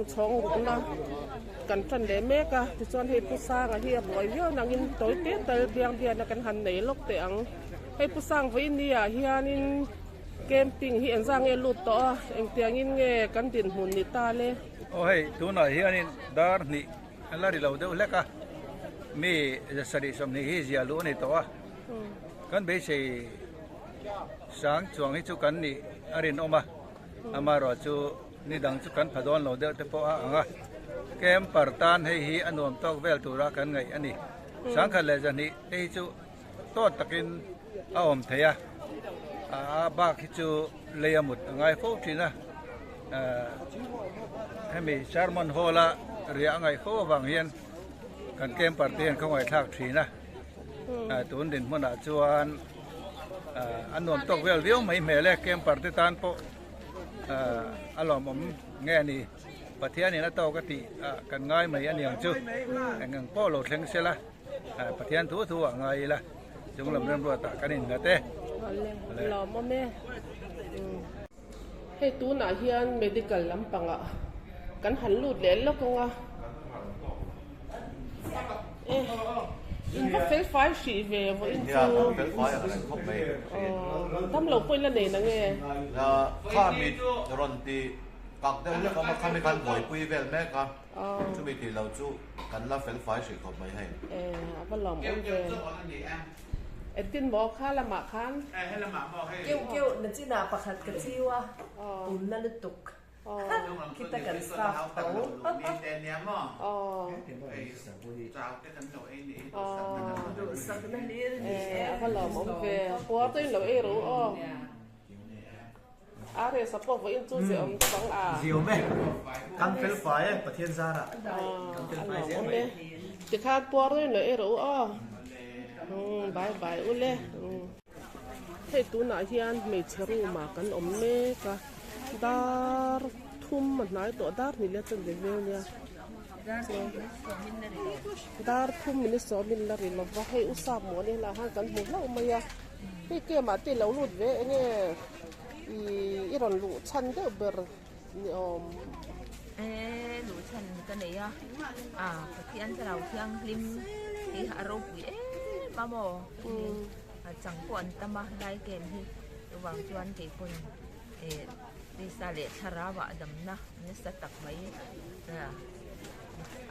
Camping chhawng rukna kan tan leh mek a tichuan hei Pu Sanga hi a buai viau nangin tawi te tal biang bian a kan han nei lawk teh ang. Hei Pu Sang vawiin ni ah hianin camping hi engzah nge lut tawh a engtiangin nge kan dinhmun ni ta le? Aw hei tunah hianin dar hnih a la ri lo deuh hlek a, mi zasarih 20 hi ziah luh a ni tawh a, kan beisei sang chuang hi chu kan nih a rinawm a, amaherawh chu ni dang chu kan pha dawn lo deuh te pawh a ang a, camper tan hei hi a nuam tawk vel tura kan ngaih a ni, sangkhat leh zahnih te hi chu tawt takin a awm thei a, a bak hi chu lei a mut a ngai fo thin a, hemi sermon hall a riah a ngaih fo avang hian kan camper te hian khawngaihthlak thin a, tun dinhmunah chuan a nuam tawk vel viau mai hmel e, camper te tan pawh a lawmawm nge a ni, Pathianin a tawk a tih kan ngai mai a niang chu, eng ang pawh lo thleng sela. Pathian thu thu ah ngai ila chung lam remruat ah kan innghat e. Awle lawmawm e. Hei tunah hian medical lampangah kan han lut leh lawk ang a. E in va fel fai hrih ve vawiin chu. Nia kan fel fai ang reng khawp mai. Dam lo pawh in la nei na nge? Kha mit rawn ti kak deuh hlek awm a, khami khan buaipui vel mek a. Chumi tih loh chu kan la fel fai hrih khawp mai hei. E, a va lawm awm ve. Engtin maw kha lamah khan? Keuh keuh na chinah pakhat ka chiu a, pumna lutuk khita kan staff tho. Duhsakna hlir ni e. A va lawm awm ve. Puar te in lo ei ru aw. A resa pawh vawiin chu ze awm deuh ang a. Ze awm e. Kan fel fai e, Pathian zarah. Kan fel fai zel mai. Tikhan puar reng leh erawh u aw. Bye bye u le. Hei tunah hian hmeichhe room ah kan awm mek a. Dar thum a hnai tawh dar hnih leh chuan ve vel nia. Dar thum minute sawmin la ri lova hei u sap maw ni lah khan kan hmu hlauh mai a. Hei kemah te ilo lut ve enge ih i rawn luh chhan deuh ber ni awm. E luh chhan ka nei a, a Pathian thlarau thianghlim hi a ropui em a maw a chang pawh an tam a lai kem hi chuvang chuan keipawn eh tisa leh thlarau ah damna nasa tak mai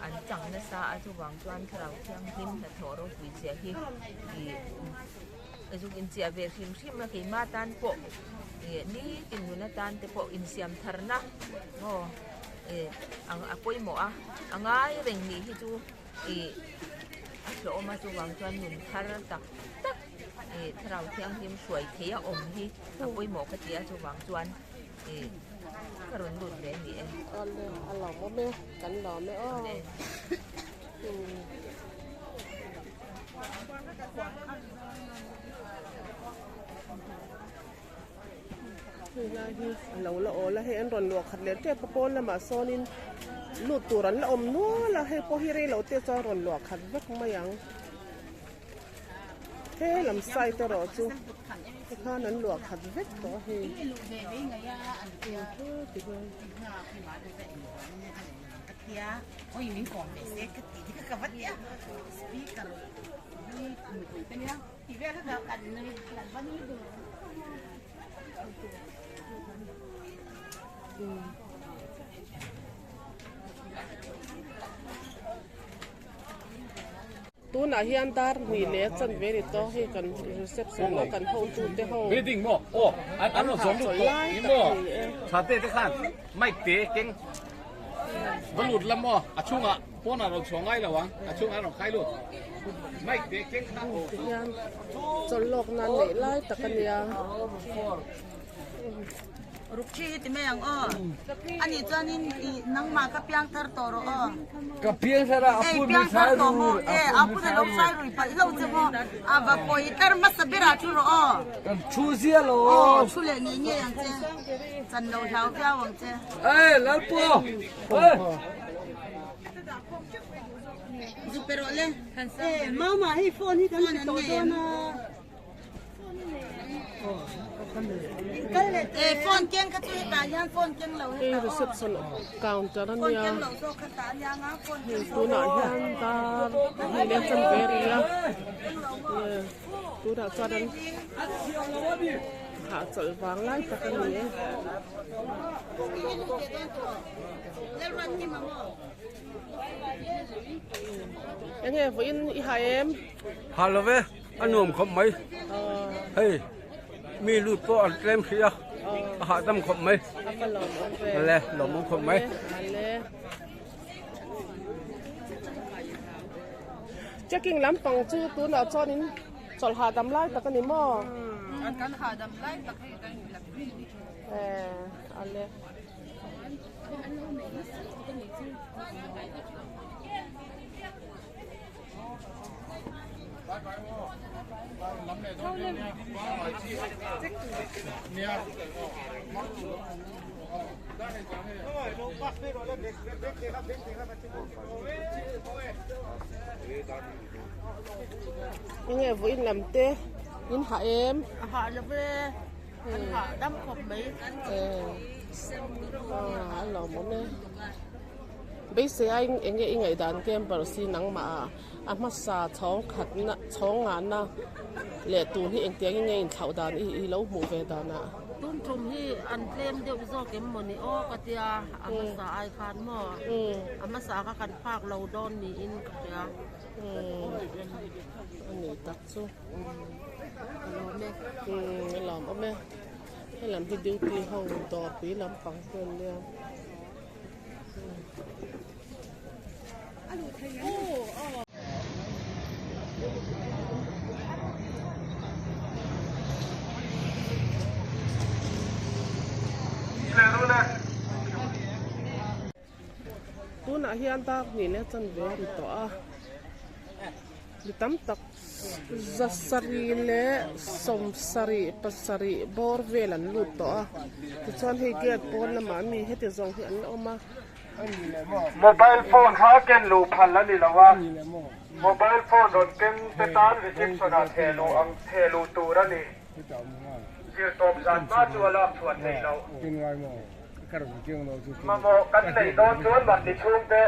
an chang nasa a chuvang chuan thlarau thianghlim hnathawh ropui zia hi ih zuk inchiah ve hrim hrim a keimah tan pawh ih nitin nun atan te pawh insiam tharna maw ih a pawimawh a a ngai reng nih hi chu ih a hlawm a chuvang chuan nun thar tak tak ih thlarau thianghlim hruai theih a awm hi a pawimawh ka ti a chuvang chuan ih ka rawn lut ve a ni e. Awle a lawmawm e kan lawm e aw. Hei lai hi a lo la awl a, hei an rawn luah khat leh tep a pawn lamah sawnin lut tur an la awm nual a, hei pawh hi rei loh te chuan rawn luah khat vek mai ang. He lam side erawh chu tikhan an luah khat vek tawh a hei. Tunah hian dar hnih leh chanve ni tawh hei kan reception a kan hotu te ho an hahchawlh lai tak a ni e. Va lut lam aw, a chhungah pawnah rawn chhuah ngai lo ang, a chhungah rawn khai lut. Mic te keng kha. Ti hian chawlh lawk nan neih lai tak a nia. Ruk thi hi ti mai ang aw. Ani chuanin i nangmah ka piang thar tawh rawh aw. Ka piang thar a, a pu mi sai rui. E, a pu na lo sai rui palh lo che maw. A va pawi tar hmasa berah thu rawh aw. Kan thu zia lo. Aw, thu leh ngei ngei ang che. Chan lo hlau viau ang che. Ê Lalpu ê. Zu pe rawh le. Ê mama hei phone hi kan pe tawh dawn a. Phone keng kha chu hetah hian phone keng lo Hei reception counter a nia hei tunah hian dar hnih leh chanve a ri a tunah chuan an hahchawlh vang lai tak a ni e. Enge vawiin i ha em? Ha lo ve, a nuam khawp mai. Hei mi lut pawh an tlem hrih a, a hahdam khawp mai. A va lawmawm ve. Le, lawmawm khawp mai. Ale. Checking lampang chu tunah chuanin chawlh hahdam lai tak a ni maw? Kan hahdam lai tak hei kan in la free ni. Eh, ale. Enge vawiin lam te in hah em? A hah lo ve. An hah dam khawp mai. A lawmawm e. Beisei a eng nge i ngaihdan camper si nangmah ah a hmasa chhawng khatna chhawng ngahna leh tur hi engtiang in nge inthlauh dan i i lo hmuh ve dan ah. Tum tum hi an tlem deuh zawk em maw ni aw ka tia a hmasa ai khan maw a hmasa kha kan phak lo dawn niin ka hria. A nih tak chu. Ka lawm e. A lawmawm e. Helam hi duty ho dawrpui lampang te an nia. Tunah hian dar hnih leh chanve a ri tawh a mi tam tak za sarih leh sawmsarih pasarih bawr vel an lut tawh a tichuan hei gate pawn lamah mi heti zawng hi an la awm a. Mobile phone kha ken luh phal a ni lo a, mobile phone rawn keng te tan reception ah theh luh ang theh luh tur a ni. Zirtawp zan hma chu a lak chhuah theih loh. Mamawh kan neih dawn chuan mahni chhungte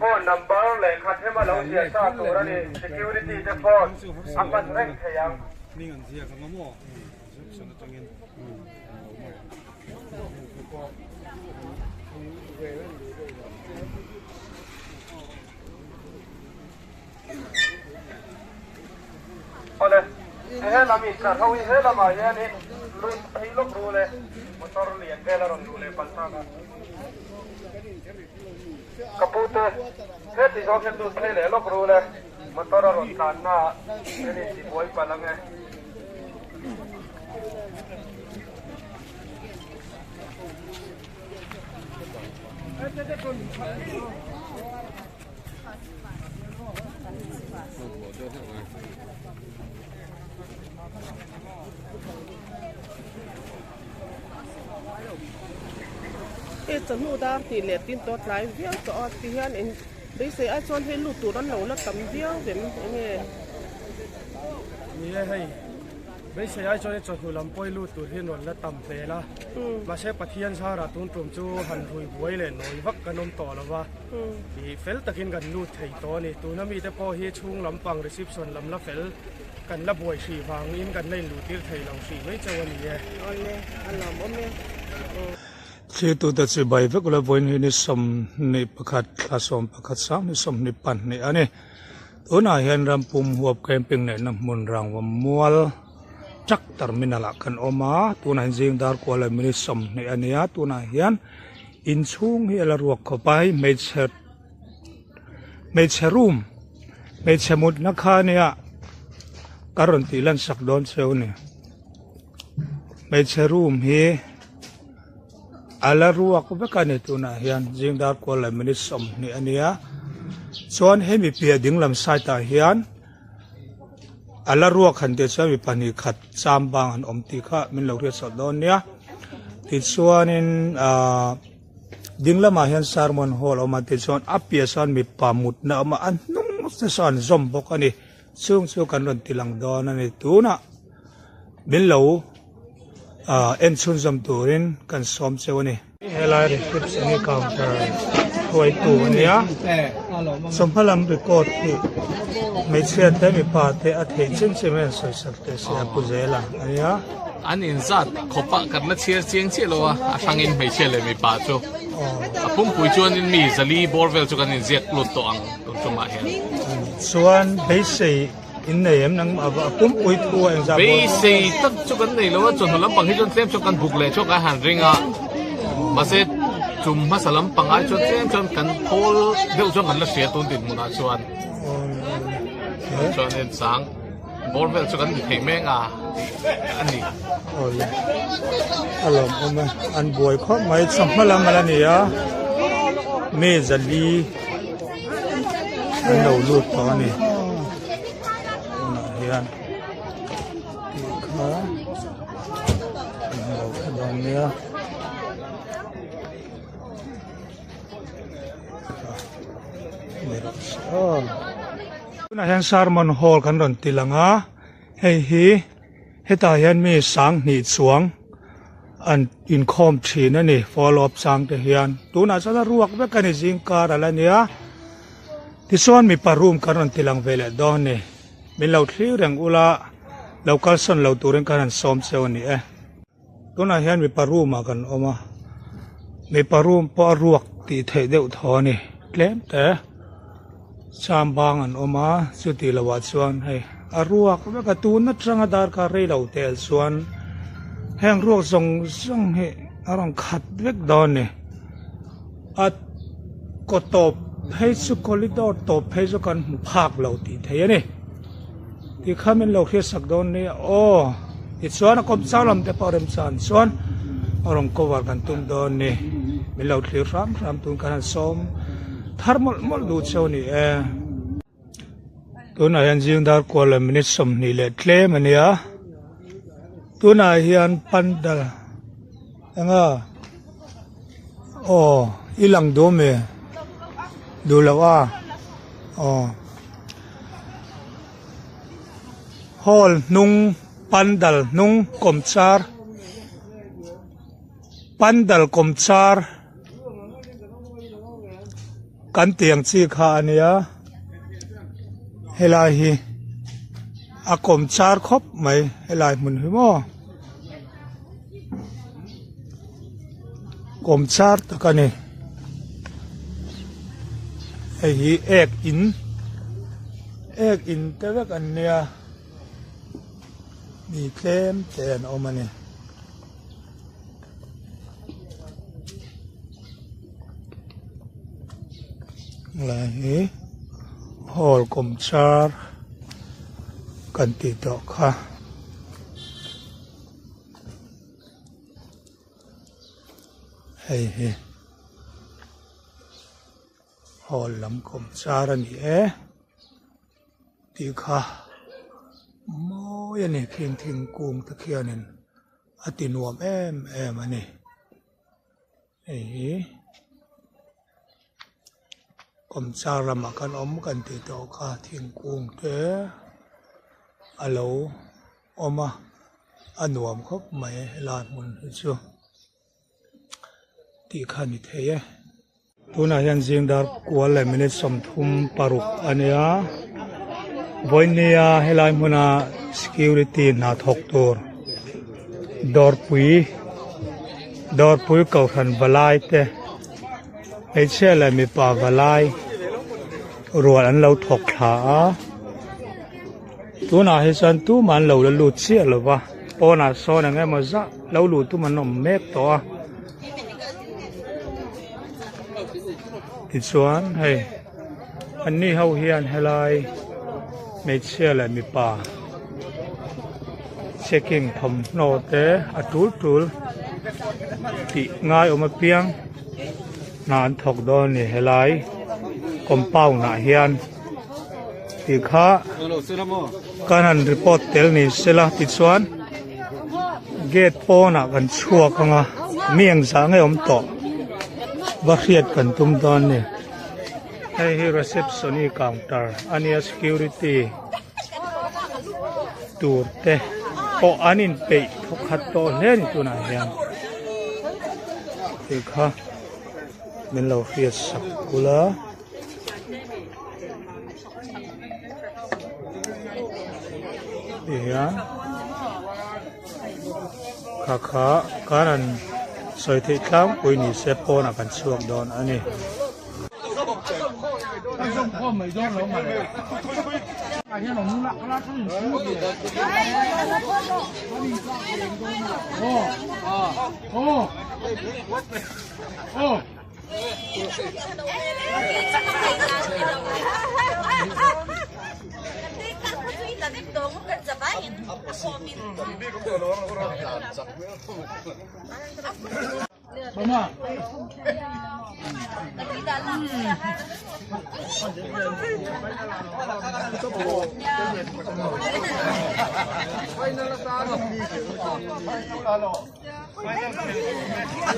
phone number lehkha them a lo ziah sa tur a ni. Security te phone a hman reng thei ang. Awle, he lam intlar ho hi he lamah hianin lut phei lawk ru le motor lian vel a rawn luh leh palh tak a. Ka pu te, heti zawng hian lut phei leh lawk ru le motor a rawn tlanna ah hian intibuai palh ang e. Hei chawhnu dar tih leh tin tawh tlai viau tawh a ti hian eng beisei ai chuan hei lut tur an lo la tam viau vem enge. Ni e hei beisei ai chuan chawhnu lam pawh hi lut tur hi an rawn la tam hmel a mahse Pathian zarah tun tum chu han rui buai leh nawi vak kan awm tawh lo va. Ih fel takin kan lut thei tawh a ni. Tuna mite pawh hi chhung lampang reception lam la fel kan la buai hrih vangin kan la inluhtir thei lo hrih mai chauh a ni e. Awle, a lawmawm e. Thirtute chu bai vek ula vawiin hi ni 21 thla 11 sang ni 22 a ni. Tunah hian rampum huap camping neihna hmun rangva mual truck terminal ah kan awm a, tunah hian zing dar kual leh minute 20 a ni a, tunah hian Inchhung hi a la ruak khawp a hei hmeichhe hmeichhe room hmeichhe mutna kha ania ka rawn tih lan sak dawn cheu a ni hmeichhe room hi a la ruak vek a ni tunah hian zing dar kual leh minute 20 a nia chuan hemi piah ding lam side ah hian a la ruak han tih chuan mi pahnih khat cham bang an awm tih kha min lo hriat chhuah dawn nia tichuanin ahh ding lamah hian sermon hall a awm a tichuan a piah sawn mipa mutna a awm a a hnung te sawn an zawm bawk a ni chung chu kan rawn ti lang dawn a ni tunah min lo. En chhunzawm turin kan sawm cheu a ni. Helai reception hi counter hruaitu a nia. Chawhma lam record hi hmeichhia te mipa te a theih chin chin hian sawisak teh se a pu zel a a nia. An inzat khawp a kan la chhiar chiang chiah lo a, a hrangin hmeichhia leh mipa chu a pumpui chuanin mi zali bawr vel chu kan inziak lut tawh ang tun tumah hian. Chuan beisei In nei em nang a pumpui thu a engzah bawr. Beisei tak chu kan nei lo a, chawhnu lampang hi chuan tlem chuan kan buk leh chuan kan han ring a, mahse tum hmasa lampang ai chuan tlem chuan kan thawl deuh chuan kan la hria tun dinhmunah chuan. Chuanin chang bawr vel chu kan ni thei mek a tih a ni. Awle a lawmawm e, an buai khawp mai, chawhma lam a la ni a, mi zali. An lo lut tawh a ni tunah hian tih kha an lo hre dawn nia tunah hian sermon hall kan rawn ti lang a hei hi hetah hian mi sanghnih chuang an inkhawm thin a ni follow up chang te hian tunah chuan a ruak vek a ni zingkar a la nia tichuan mipa room kan rawn ti lang ve leh dawn a ni min lo thlir reng ula lo kalsawn lo turin kan han sawm cheu a ni e tunah hian mipa room ah kan awm a mipa room pawh a ruak tih theih deuh thaw a ni tlem te. Chambang an awm a, chuti lohah chuan hei a ruak vek a, tun atanga darkar rei lo tel chuan heng ruak zawng zawng hi a rawn khat vek dawn a ni. A kaw tawp phei chu corridor tawp phei chu kan hmu phak lo tih theih a ni. Tikha min lo hriatsak dawn nia aw. Tichuan a kawm chau lam te pawh remchan chuan a rawn cover kan tum dawn ni. Min lo thlir hram hram tun kan han sawm thar mawlh mawlh duh cheu ni e. Tunah hian zing dar kual leh minute 20 leh tlem a nia. Tunah hian pandal enga aw i lang duh ami duh loh a. Aw hall hnung pandal hnung kawmchar pandal kawmchar kan tih ang chi kha a nia helai hi a kawmchar khawp mai helai hmun hi maw kawmchar tak a ni. Hei hi ek in ek in te vek an nia mi tlem te an awm a ni. Lai hi hall kawmchar kan tih tawh kha. Hei hi hall lam kawm char a ni e tih kha mawi a ni khing thingkung te khianin a ti nuam em em a ni hei hi kawm char lamah kan awm kan tih tawh kha thingkung te a lo awm a a nuam khawp mai helai hmun hi chu tih kha a ni thei e. Tunah hian zing dar kual leh minute 36 a nia vawinia helai hmuna security hna thawk tur dawrpui dawrpui kohhran valai te hmeichhia leh mipa valai rual an lo thawk thla a. Tunah hi chuan tumah an lo la lut chiah lo va, pawnah sawn eng emaw zah lo luh tum an awm mek tawh a. Tichuan hei anni ho hian helai hmeichhia leh mipa checking thawmhnaw te a tul tul tih ngai awm apiang hna an thawk dawn a ni helai compound ah hian. Tih kha kan han report tel ni sela tichuan gate pawnah kan chhuak ang a mi engzah nge awm tawh va hriat kan tum dawn a ni hei hi reception counter a nia security tur te. pawh an inpeih thawkhat tawh hle a ni tunah hian tih kha min lo hriat sak ula. Ti hian kha kha kan han sawi theih tlangpui ni se pawnah kan chhuak dawn a ni.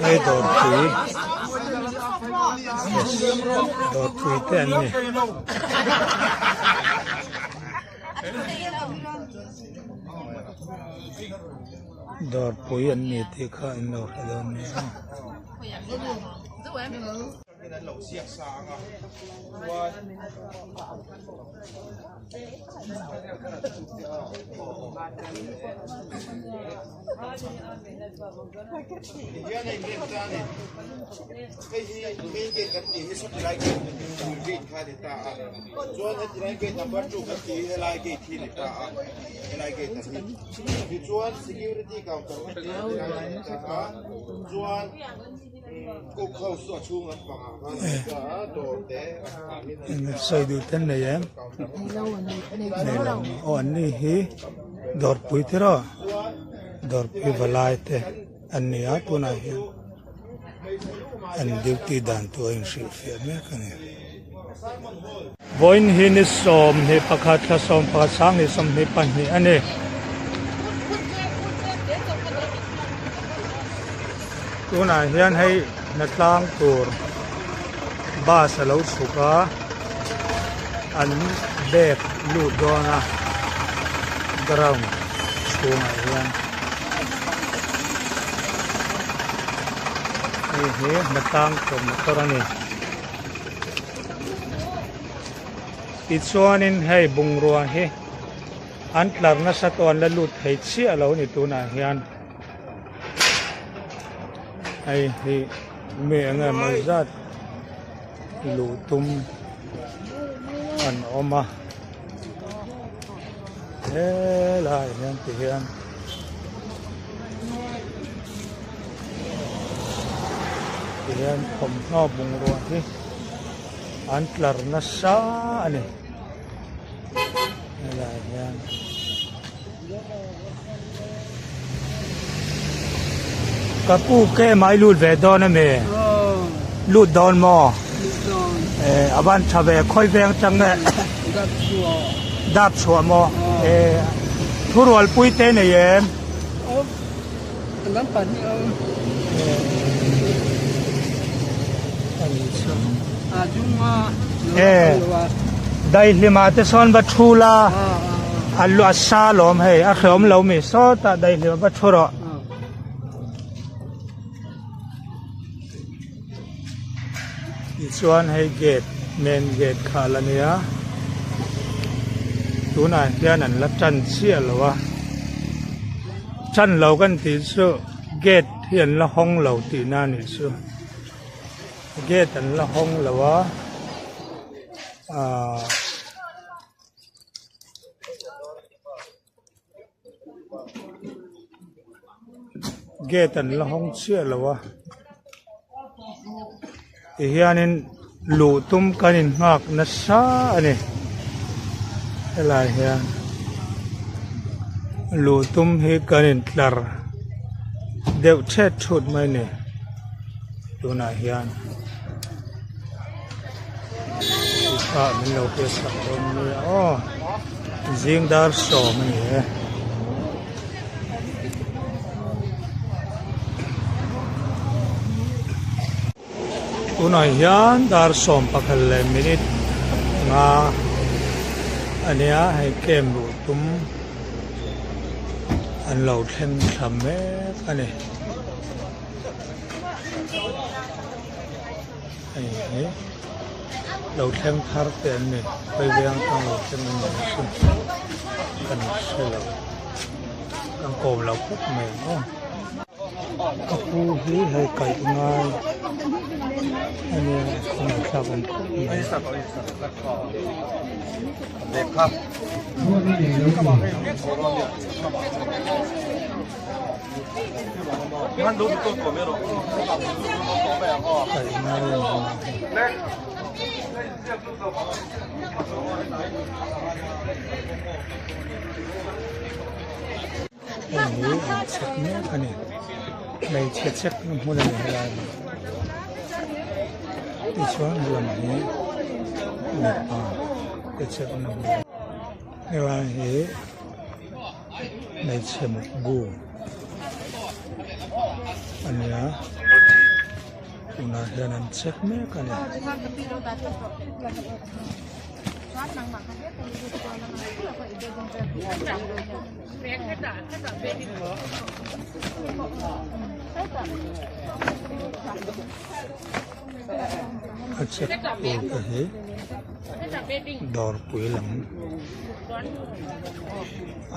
Hei dawrpui yes dawrpui te an ni. Dawrpui an ni tih kha in lo hre dawn nia. Sawi duh ten nei em? Nei lo. Aw an ni hi dawrpui tiraw dawrpui valai te an ni a tunah hian an duty dan tur a inhrilhfiah mek a ni. Vawiin hi ni 21 thla 11 2022 a ni. Tunah hian hei hnatlang tur bus a lo chhuk a, an bag lut dawn a ground chhungah hian. Hei hi hnatlang tur motor a ni. Tichuanin hei bungrua hi an tlar nasa tawh an la lut thei chiah lo a ni tunah hian hei hi mi eng emaw zat luh tum an awm a helaiah hian ti hian. Tihian thawmhnaw bungrua hi an tlar nasa a ni helaiah hian ka pu ke mai lut ve dawn ami lut dawn maw eh a van tha ve khawi veng atang nge dap chhuah maw eh thurualpui te nei em. Daihlima te sawn va thu la a lu a sa lawm hei a hreawm lo mi sawtah daihlima va thu rawh. Tichuan hei gate main gate kha a la nia tunah hian an la tan chiah lo a tan lo kan tih chu gate hi an la hawng lo tihna a nih chu gate an la hawng lo a ahh. Gate an la hawng chiah lo a tihianin luh tum kan in nghak nasa a ni helai hian luh tum hi kan in tlar deuh thet thut mai a ni tunah hian. Ah min lo pe sak dawn nia aw zing dar sawm a ni e. Tunah hian dar 11 leh minute nga a nia hei camp luh tum an lo thleng thla mek a ni. Hei hi lo thleng thar te an ni khawi veng atang lo thleng an ni chu kan hre lo kan kawm lo khawp mai ang aw. Ka pu hi hei kaih ngai a nia khawngaihthlak awm khawp mai. Kaih ngai a ni. Heng hi an chhek mek a ni hmeichhe chhek na hmun a ni helai hi tichuan helam hi mipa te chhek na hmun helai hi hmeichhe mutbu a ni a tunah hian an chhek mek a ni. A chek tur te hi dawrpui lam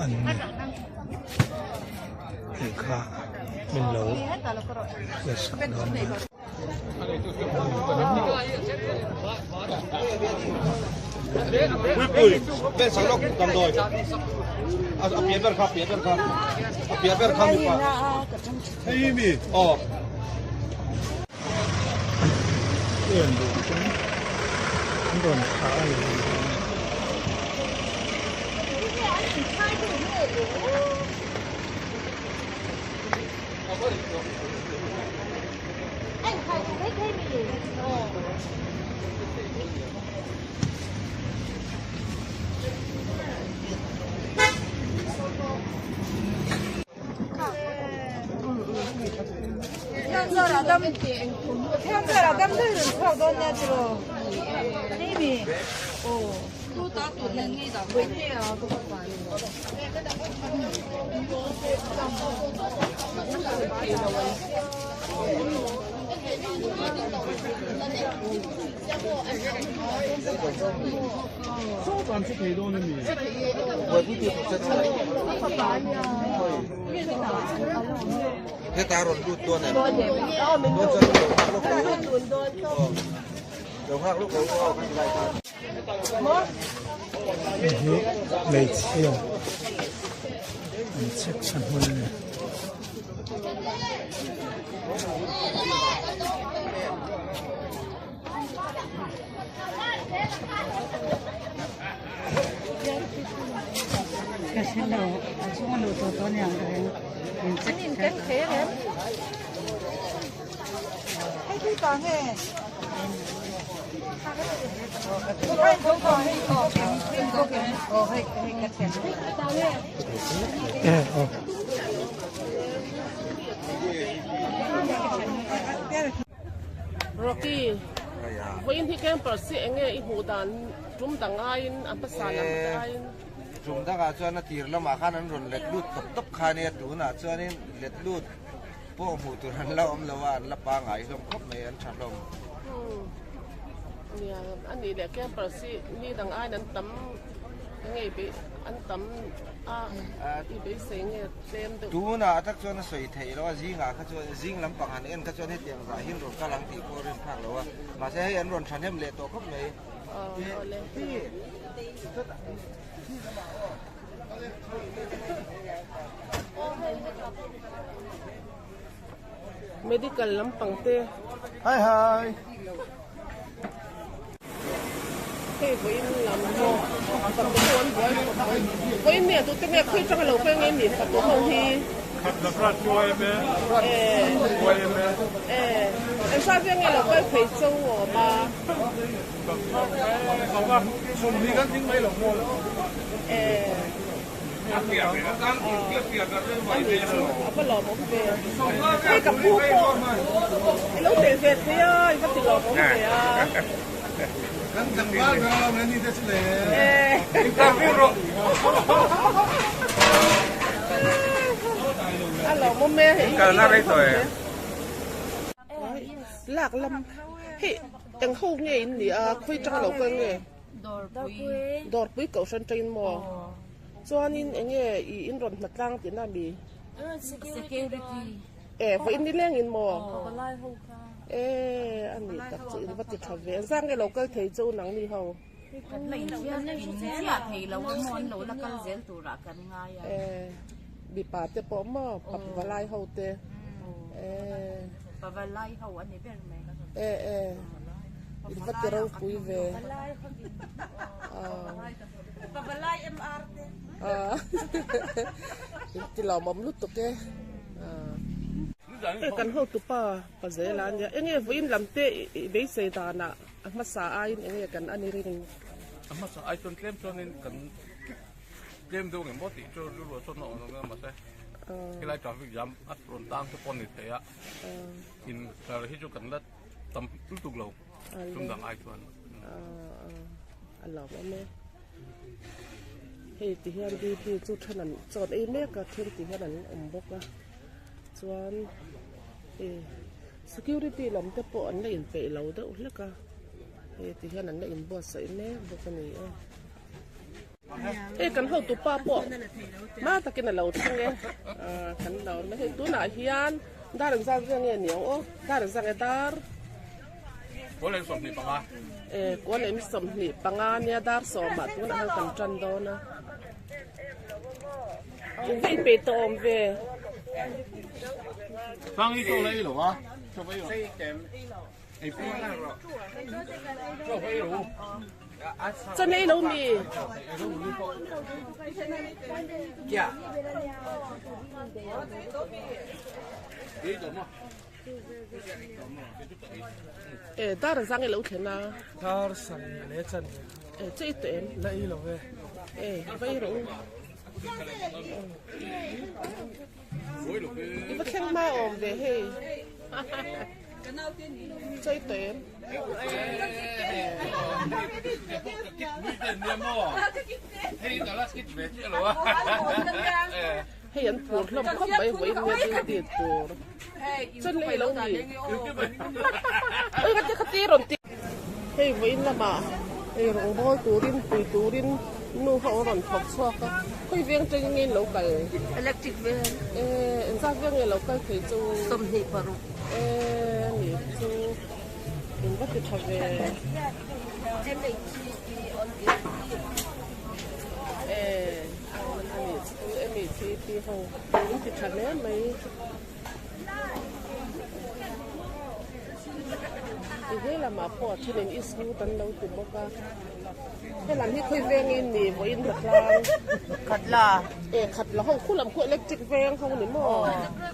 an ni tih kha min lo la sak dawn nia. Hei hi hmeichhia an chek sa hmun a ni. Rocky, vawiin hi campers hi enge i hmuh dan tum dang aiin a hmasa lam te aiin? Tum dangah chuan a tir lamah khan an rawn let lut tawp tawp kha ania tunah chuanin let lut pawh hmuh tur an la awm lo a, an la pangngai hlawm khawp mai, an tha hlawm. Nia, a nih leh campers hi mi dang aiin an tam ngei beih an tam a i beisei nge tlem deuh. Tunah tak chuan a sawi theih lo a, zingah kha chuan zing lampang han en kha chuan hetiang zah hian rawn kal ang tih pawh a rin phak lo a, mahse hei an rawn thahnem leh tawh khawp mai. Medical lampang te. Hi hi. Hei vawiin lam hi fatu ho an buai khawp mai. Vawiin nge tute nge khawi tanga lo kal nge ni fatu ho hi. Eh engzat vel nge lo kal phei cho awm a. A va lawmawm ve. Hei ka pu pawh i lo tel ve thei a, i va ti lawmawm ve a. A lawmawm e hei. Kalna rei tawh e. Lak lam hei eng ho nge in nih a khawi tanga lo kal nge? Dawrpui. Dawrpui kohhran tangin maw? Chuanin eng nge i in rawn hna tlang tihna mi? Security. E vawiin ni lengin maw? E a nih tak chu in va ti tha ve. Engzah nge lo kal thei chu nangni ho? Kan la inchiah inchiah thei lo a maw an lo la kal zel turah kan ngai a. E mipa te pawh maw pavalai ho te. E pavalai ho a ni ber mai. E e in va ti ropui ve. Pavalai MR te. In ti lawmawm lutuk e. Hei kan hotupa pa zela ania enge vawiin lam te i beisei danah a hmasa aiin enge kan a ni ring. A hmasa ai chuan tlem chuanin kan tlem deuh nge maw tih chu rilru a chuan a awm ang a mahse helai traffic jam a rawn tang te pawh a ni thei a in tlar hi chu kan la tam lutuk lo tum dang ai chuan. A lawmawm e. Hei ti hian duty chu then an chawn ei mek a then ti hian an awm bawk a chuan hei security lam te pawh an la inpeih lo deuh hlek a hei ti hian an la inbuatsaih mek bawk a ni e. Hei kan hotu pa pawh hma takin a lo thleng e ah kan lo awm e hei tunah hian dar engzat vel nge ni ang aw dar engzat nge dar. E kualem 25 ania dar sawmah tunah hian kan tan dawn a in va inpeih tawh awm ve. Chaw ei lo mi. E dar zang i lo thlen a. Dar sang leh chan ve. E che i tawh em? La ei lo ve. E va ei rawh u. I va thleng hma awm ve hei. Che i tawh em? Hei an phur hlawm khawp mai vawiin nge duty tur. Chuan lei lo ni. Oi ka ti kha ti rawn ti. Hei vawiin lamah ei rawng bawl turin pui turin nu ho a rawn thawk chhuak a. Khawi veng tangin nge in lo kal? Electric veng. Eh engzat veng nge lo kal thei chu? 26. Eh ni chu in va ti tha ve. Eh ani chu MECP ho in ti tha hle mai. Ti he lamah pawh a thenin iskut an lo ti bawk a helam hi khawi vengin ni vawiin hnatlang Khatla e khatla ho khu lam khu electric veng ho ni maw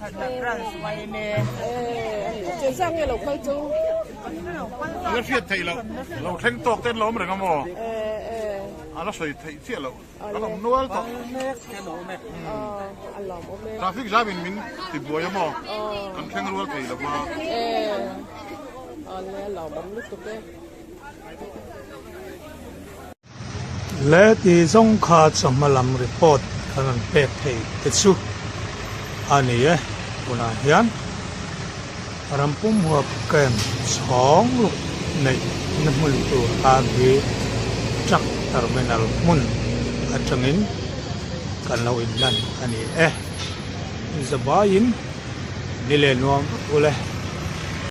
Khatla branch yma e che zang nge lo kal chu La hriat theih loh lo thleng tawk te an lo awm reng a maw e e a la sawi theih chiah loh. Kan awm nual tawh. Traffic jam in min ti buai a maw? Kan thleng rual thei lo va. Le ti zawng kha chawhma lam report kan rawn pek thei te chu a ni e. Tunah hian rampum huap camp chhawng ruk neih na hmun tur tan hi truck terminal hmun atangin kan lo inlan a ni e. Zabaiin ni leh nuam vek ule.